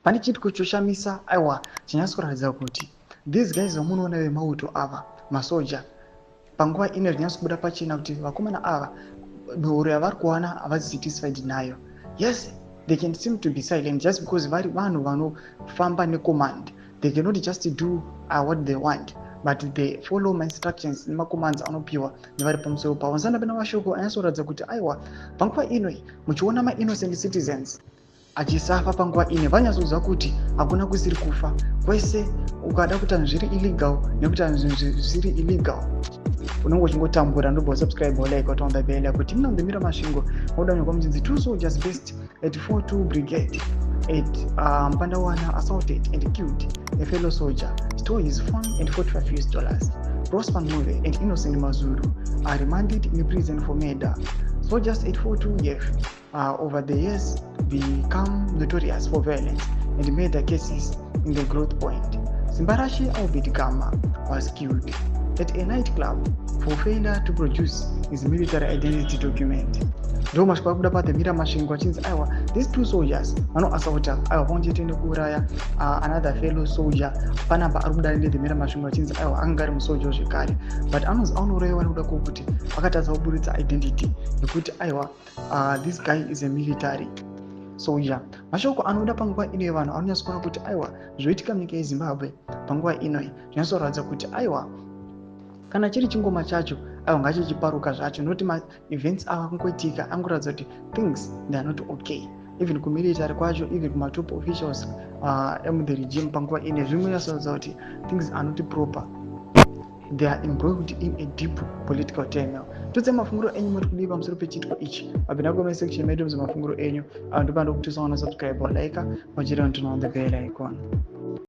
Pane chiitiko choshamisa, aiwa, chinyatso kuratidza kuti these guys vamunoona vemauto ava, masoja, panguva ino zvinyatso kubuda pachena kuti vakomana ava mihoro yavari kuwana havasi satisfied nayo. Yes, they can seem to be silent just because vari vanhu vanofamba necommand. They cannot just do what they want, but they follow my instructions nemacommands anopiwa nevari pamusoro pavo. Ndisandapinda mashoko anyatsoratidza kuti aiwa, panguva ino muchiona mainnocent citizens achisafa, panguva ino vanyatsoziva kuti hakuna kusiri kufa kwese. Ukada kuita zviri illegal nekuita zvinhu zvisiri illegal, unenge uchingotambura. Ndobva usubscribe, like, waturn on the bell kuti ino The Mirror Masvingo moda nyokwa muchinzi two soldiers based at 42 Brigade at Mupandawana assaulted and killed a fellow soldier, stole his phone and US$45. Prosper Move and Innocent Mazuru are remanded in prison for murder. Soldiers at 42 have over the years become notorious for violence and murder cases in the growth point. Simbarashe Albert Gama was killed at a nightclub for failure to produce his military identity document. Ndo masvika kubuda paThe Mirror Masvingo achinzi aiwa, these two soldiers vanoasauta, aiwa, pamwe chete nekuuraya another fellow soldier. Panapa ari kubuda neThe Mirror Masvingo achinzi aiwa, akanga ari musoja zvekare, but anonzi anourayiwa nekuda kwokuti akatadza kuburitsa identity nekuti aiwa, this guy is a military soldier. Mashoko anoda panguva ino yevanhu anonyatsokuona kuti aiwa, zvoitika munyika yeZimbabwe panguva inoi zvinyatsoratidza kuti aiwa, kana chiri chingoma chacho, aiwa, ngachichiparuka zvacho, nokuti maevents ava kungoitika angoratidza kuti things, they are not okay, even kumilitary kwacho, even kumatop officials emuthe regime panguva ine. Zvinonyatsoratidza kuti things are not proper. They are embroiled in a deep political turmoil. Totse mafunguro enyu, muri kudii pamusoro pechiitiko ichi? Mapinda comment section medu, mafunguro enyu. Ndopanda kuti usaona subscribe, like, wachiri on turn on the bell icon.